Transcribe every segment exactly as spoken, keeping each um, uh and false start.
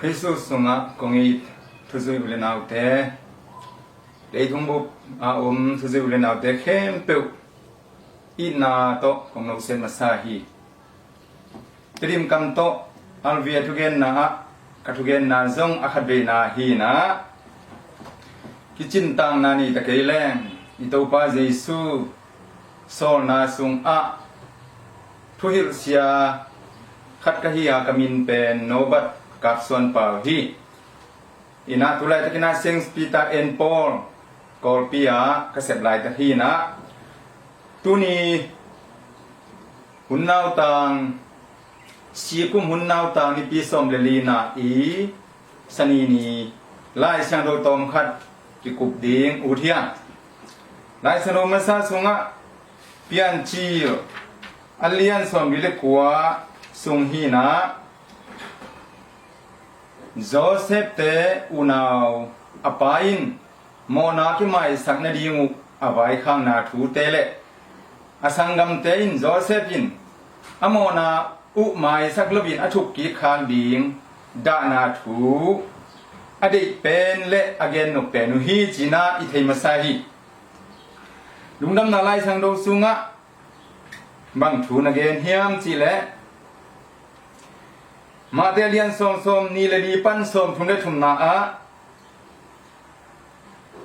Khristu sungah kong it thuzui u le naute, leitung bup a om thuzui u le naute khempeuh itna tawh kong noset masa hi. Tedim kam tawh Alvia thugenna ah ka thugenna zong a khatveina hi-in ah, kicintakna nei ta kei leng i Topa Jesu sawlna sungah thuhilhsia khat ka hi a, ka min pen Nobat Kap Suan Pau hi. In ah tu laitakin ah Saint Peter and Paul Kawlpi ah ka sep laitak hi-in ah, tuni hun nautang, sikum hun nautang nipi sawm le lina i Sani ni Lai Siangtho tawm khat kikup ding ut hi a. Lai Siangtho masa sungah Piancil a lian sawmli le kua sung hi-in ah, Joseph te unau a pa in mawhna kimaisak nading uh a vaikhakna thute le a sanggamte in Joseph in a mawhna uh maisak loin a thukkik khak ding dahna thu a deih pen le a gennop pen uh hi, ci-in ah i thei masa hi. Lungdamna Lai Siangtho sungah bang thu na gen hiam cih leh, Matthai a lian sawm, sawmni le li pan sawmthum le thumna ah,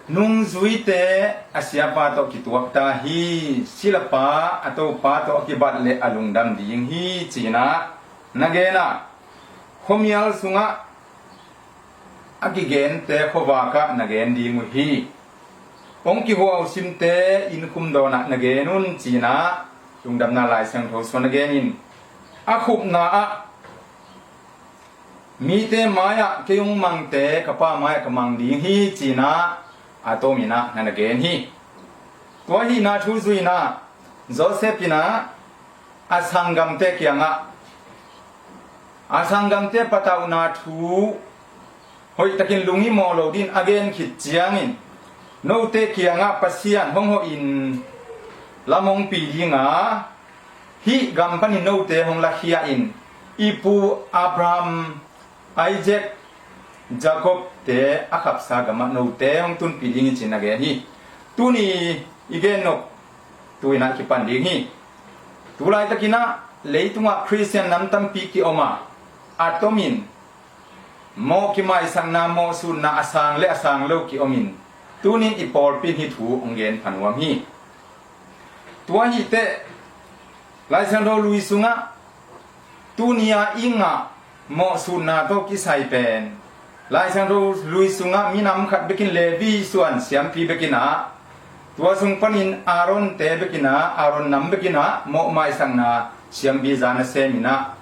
nungzuite a siapa tawh kituak ta hi. Silapa a topa tawh a kibat le a lungdam ding hi, ci-in ah na gen a, khuamial sungah a kigente khuavak ah na gen ding uh hi. Hong kihuausimte innkhum dawn ah na gen un, ci-in ah Lungdamna Lai Siangtho sungah na gen in, a khupna ah mite mai-ah kei hong mangte ka Pa mai-ah ka mang ding hi, ci-in ah a tawm in ah na na gen hi. Tua ahihna thu zui-in ah Joseph in ah a sanggamte kiangah a sanggamte patauhna thu hoihtakin lunghimawh lo dingin a gen khit ciangin, note kiangah Pasian hong hawhin lam hong pi ding a, hih gam panin note hong lakhia in, i pu Abraham, Isaac, Jacob te a khapsa gamah note hong tunpih ding hi, ci-in a gen hi. Tuni i gennop tu-in ah kipan ding hi. Tu laitakin ah leitungah Khristian nam tampi ki-om a, a tomin mawh kimaisakna, mawhsutna a sang le a sang lo ki-om in, tunin i pawlpi in hih thu hong gen pha nuam hi. Tua hi teh, Lai Siangtho Lui sungah tuni-a i ngah mawhsutna tawh kisai pen, Lai Siangtho Lui sungah minam khat bekin, Levi suan siampi bekin ah, tua sung panin Aaron te bekin ah, Aaron nam bekin ah mawhmaisakna siampi za na sem in ah,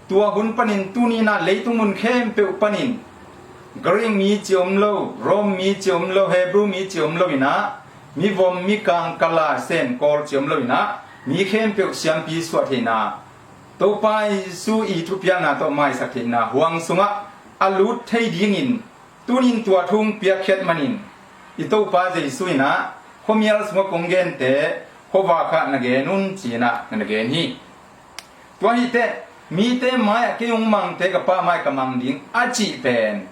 tua hun panin tuni-in ah leitung mun khempeuh panin Greek mi ci om lo, Rome mi ci om lo, Hebrew mi ci om lo in ah, mivom, mikang, kala, sen, kawl ci om lo in ah, mi khempeuh siampi suah theihna, Topa Jesu i thupiakna tawh maisak theihna huang sungah a lut thei dingin, tunin tua thu hong piakkhiat manin, i Topa Jesu in ah khuamial sungah kong gente khuavak ah na gen un, ci-in ah na na gen hi. Tua hi teh, mite mai-ah kei hong mangte ka Pa mai-ah ka mang ding a cih pen,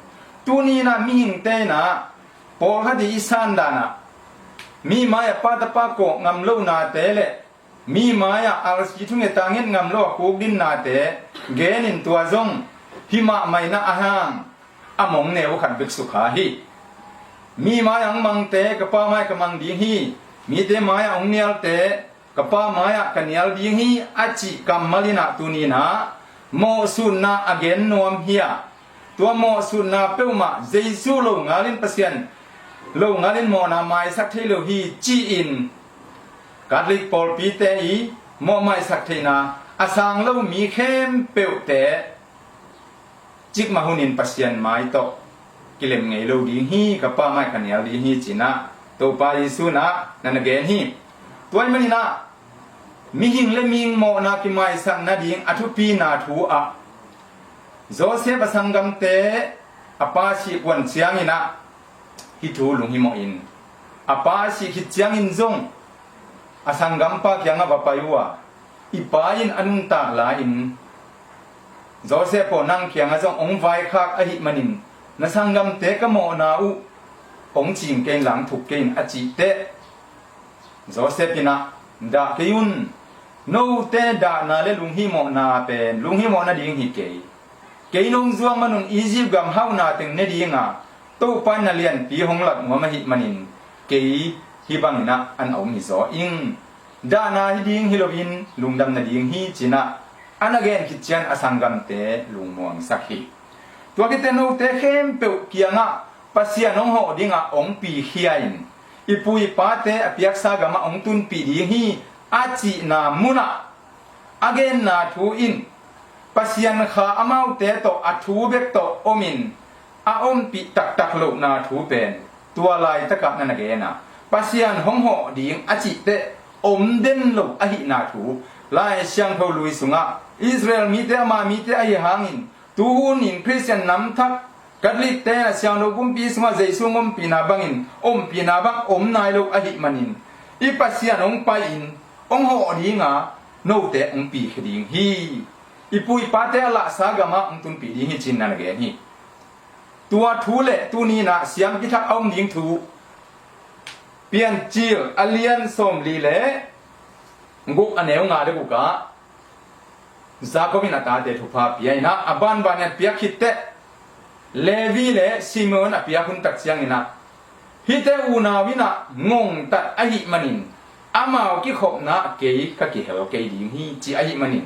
tuni-in ah mihingte in ah pawlkhat i i sandan ah, mi mai-ah pa tapa kawk ngam lonate le mi mai-ah alsi thunget a nget ngam lo a khukdinnate genin, tua zong hih mahmah in ah a hang a mong neu khat bek sukha hi. Mi mai-ah hong mangte ka Pa mai-ah ka mang ding hi, mite mai-ah hong nialte ka Pa mai-ah ka nial ding hi a cih kammal in ah tuni-in ah mawhsutna a gen nuam hi a, tua mawhsutna peuhmah Jesu lo ngalin, Pasian lo ngalin mawhna maisak thei lo hi ci-in, Catholic pawlpite i mawhmaisak theihna a sang lo mi khempeuhte cikmah hunin Pasian mai tawh kilem ngei lo ding hi, ka Pa mai-ah ka nial ding hi, ci-in ah Topa Jesu in ah na na gen hi. Tua ahih manin ah mihing le mihing mawhna kimaisak nading a thupina thu ah, Joseph a sanggamte a pa sih kuan ciangin ah hih thu lunghimawh in, a pa sih khit ciangin zong a sanggampa kiangah va pai uh a, i pa in a nuntak lai-in Joseph aw, nang kiangah zong hong vaikhak ahih manin na sanggamte ka mawhna uh hong cing kei in, lang thuk kei in, a cih teh, Joseph in ah, dah kei un. Note dahna le lunghihmawhna pen lunghihmawh nading hi kei. Kei nong zuak manun Egypt gam hauhna teng ne dinga Topa in na lianpi hong lak nuam ahih manin kei hih bangin ah an a om hi zaw ing. Dahna hi ding hi loin lungdam nading hi, ci-in ah a na gen khit ciang a sanggamte lungmuangsak hi. Tua khit teh note khempeuh kiangah Pasian hong hawh dingah hong pikhia in, i pu i pate a piaksa gamah hong tunpih ding hi, a cihna munah a genna thu in Pasian Kha amaute tawh a thu bek tawh omin a ompih taktak lohna thu pen tua laitakah na na gen a, Pasian hong hawh ding a cih teh om den lo ahihna thu Lai Siangtho Lui sungah Israel mite, ama mite ahi hangin, tu hun in Khristian nam thak Catholic te in a siangtho pumpi sungah Jesu hong ompihna bangin ompihna bang om nai lo ahih manin, i Pasian hong pai-in hong hawh dinga note hong pikhia ding hi. I pu i pate a lahsa gamah hong tunpih ding hi, ci-in na na gen hi. Tua thu le tuni in ah siampi thak a om ding thu, Piancil a lian sawmli le guk, a neu nga le guk ah Jacob in a tate thupha pia in ah, a banban in a piak khit teh Levi le Simeon a piak hun tak ciangin ah, hihte unau in ah ngongtat ahih manin amau kikhopna ah kei ka kihel kei ding hi, ci ahih manin,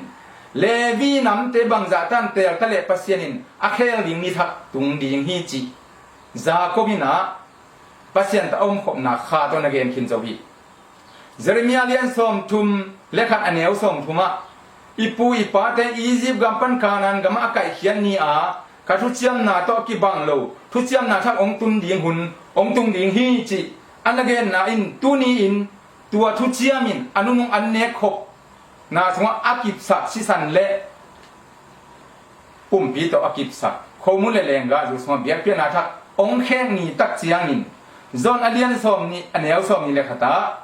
Levi namte bangzah tan teel ta leh Pasian in a khel ding ni thak tung ding hi, ci Jacob in ah Pasian tawh a omkhopna kha tawh na gen khin zo hi. Jeremiah lian sawmthum le khat, a neu sawmthum ah, i pu i pate Egypt gam pan Canaan gamah a kaihkhiat ni-a ka thuciamna tawh a kibang lo thuciamna thak hong tun ding hun hong tung ding hi, cih a na genna in, tuni in tua thuciam in a nunung an nek khopna sungah a kipsak sisan le pumpi tawh a kipsak khomun le lenggahzu sungah biakpiakna thak hong khek ni tak ciangin, John a lian sawmnih, a neu sawmnih le khat ah,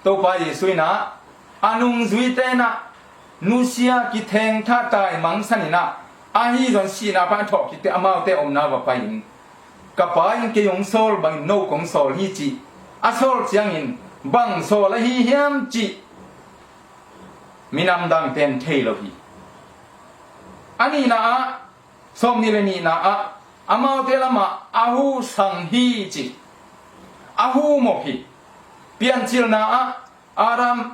Topa Jesu in ah, a nungzuite in ah nusia, kithengtha, taimangsan in ah, ahi zong sihna pan a thawh khit teh amaute omna va pai-in, ka Pa in kei hong sawl bangin no kong sawl hi, cih a sawl ciangin, bang sawl ahi hiam cih minam dangte in thei lo hi. A nihna ah, sawmnih le nihna ah, amaute lamah a hu sang hi, ci. A hu mawp hi. Piancilna ah Adam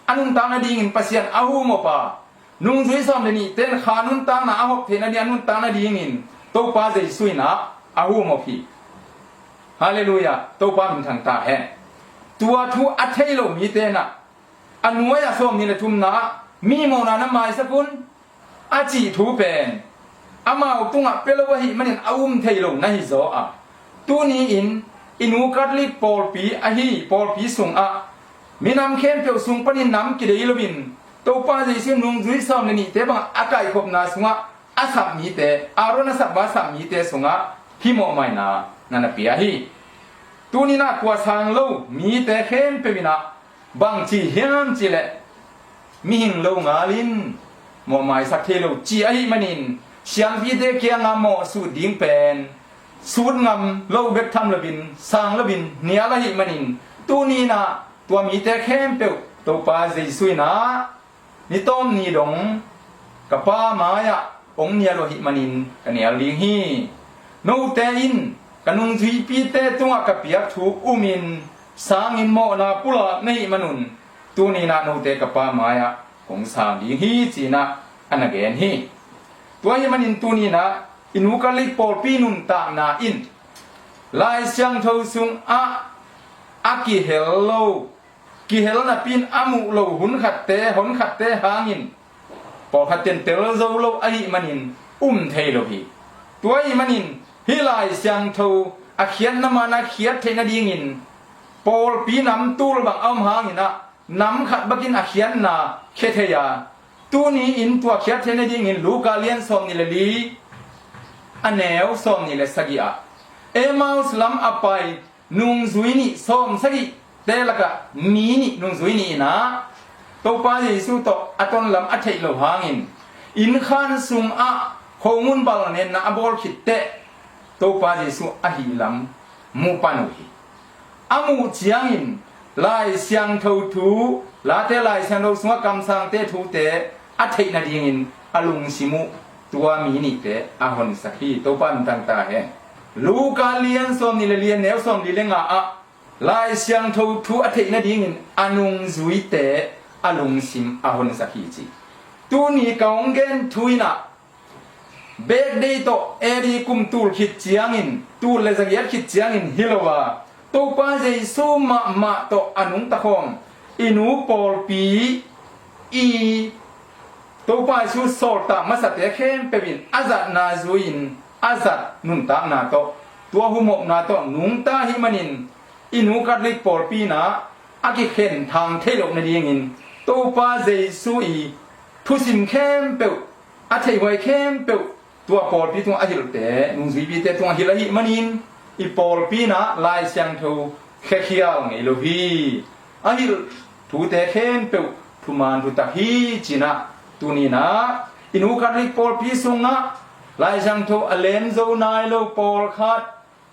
a nuntak nadingin Pasian a hu mawp a, nungzui sawm le nihte in Kha nuntakna a hop theih nading, a nuntak nadingin Topa Jesu in ah a hu mawp hi. Halleluiah. Topa min thang ta hen. Tua thu a thei lo mite in ah, a nuai-ah sawmnih le thumna ah, mi mawhna na maisak un, a cih thu pen amau tungah pia lo ahih manin a um thei lo na hi zaw a, tuni-in i nu Catholic pawlpi ahi pawlpi sungah minam khempeuh sung panin nam kidei loin Topa Jesu nungzui sawm le nihte bangah a kaikhopna sungah a sap mite, Aaron a sap bang a sap mite sungah hih mawhmaina na na pia hi. Tuni-in ah tua sang lo mite khempeuh in ah bangci hiam cihleh, mihing lo ngalin mawhmaisak thei lo ci ahih manin, siampite kiangah mawhsut ding pen sut ngam lo bek tham loin, sang loin nial ahih manin, tuni-in ah tua mite khempeuh Topa Jesu in ah ni tawm ni dong ka Pa mai-ah hong nial uh ahih manin ka nial ding hi. Note in ka nungzuipite tungah ka piak thu umin sangin mawhna pulak na hih manun, tuni-in ah note ka Pa mai-ah kong sang ding hi, ci-in ah a na gen hi. Tua ahih manin tuni-in ah i nu Catholic pawlpi nuntakna in Lai Siangtho sungah a kihel lo, kihel napi-in a muh lo hun khatte, hon khatte hangin pawlkhat ten tel zo lo ahih manin um thei lo hi. Tua ahih manin hih Lai Siangtho a khiatna man a khiat theih nadingin pawlpi nam tul bang a om hangin ah nam khat bakin a khiatna khia thei a, tuni-in tua khiat theih nadingin Luka lian sawmnih le li, a neu sawmnih le sagih ah, Emmaus lam a pai nungzui nih, sawmsagihte lakah mi nih, nungzui nih in ah Topa Jesu tawh a tonlam a theih loh hangin, Innkhan sungah khongun bal nenna a bawl khit teh Topa Jesu ahih lam muh pan uh hi. A muh ciangin Lai Siangtho thu, Late Lai Siangtho sungah kamsangte thute a theih nadingin a lungsim uh tua mi nihte a honsak hi. Topa min thang ta hen. Luka lian sawmnih le lian neu sawmli le nga ah Lai Siangtho thu a theih nadingin a nungzuite a lungsim a honsak hi ci. Tuni ka hong gen thu in ah Birthday tawh A D kum tul khit ciangin, tul le zagiat khit ciangin hi lo a, Topa Jesu mahmah tawh a nungta khawm i nu pawlpi i Topa Jesu sawltak masate khempeuh in a zatna zui-in a zat nuntakna tawh, tua humopna tawh nungta ahih manin i nu Catholic pawlpi in ah a kikhen thang thei loh nadingin Topa Jesu i thusim khempeuh, a theihhuai khempeuh tua pawlpi tungah a hilhte, nungzuipite tungah hilh ahih manin i pawlpi in ah Lai Siangtho khetkhial ngei lo hi. A hilh thute khempeuh thuman thutak hi ci-in ah tuni in ah i nu Catholic pawlpi sungah Lai Siangtho a lem zo nai lo pawlkhat,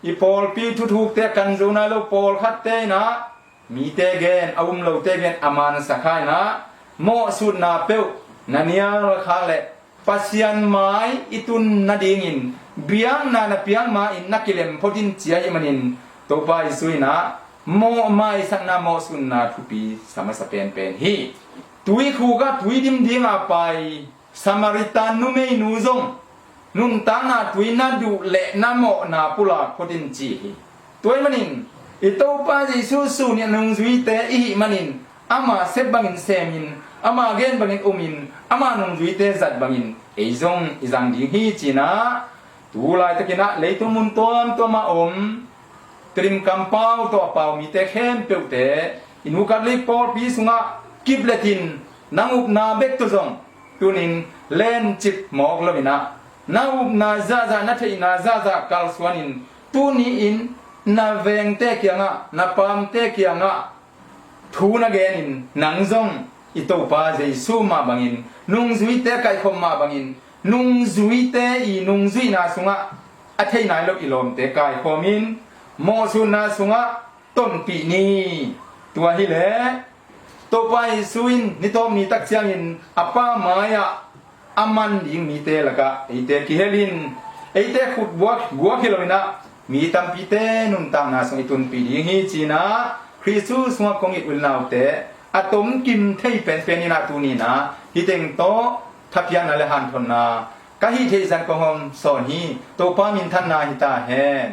i pawlpi thuthukte a kan zo nai lo pawlkhatte in ah mite gen, a um lote gen a mansak kha in ah mawhsutna peuh na nial khak leh Pasian mai i tun nadingin biakna na piak ma-in na kilem phot in ci ahih manin Topa Jesu in ah mawh maisakna mawhsutna thupi sa masa penpen hi. Tuikhuk ah tui dim dingin a pai Samaritan numeinu zong nuntakna tui na duh leh na mawhna pulak phot in ci hi. Tua ahih manin i Topa Jesu sun i nungzuite i hih manin ama sep bangin semin, ama gen bangin umin, ama nungzuite zat bangin ei zong i zang ding hi ci-in ah tu laitakin ah leitung mun tuamtuam ah om Tedim kampau tawh a pau mite khempeuhte i nu Catholic pawlpi sungah kipletin nang upna bek tawh zong tunin lencip mawk lo in ah na upna zahzah, na theihna zahzah kalsuanin tuni-in na vengte kiangah, na paamte kiangah thu na genin nang zong i Topa Jesu mah bangin, nungzuite kaikhawm mah bangin, nungzuite i nungzuihna sungah a thei nai lo i lawmte kaikhawmin mawhsutna sungah tonpih ni. Tua hileh Topa Jesu in nitawp nitak ciangin a Pa mai-ah a man ding mite lakah eite kihelin, eite khutbuak guak hi lo in ah mi tampite nuntakna sung i tunpih ding hi ci-in ah Khristu sungah kong it u le naute a tomkim thei penpen in ah tuni in ah hih teng tawh thapiakna le hanthotna ka hih theih zah kong hawm sawn hi. Topa minthanna hi ta hen.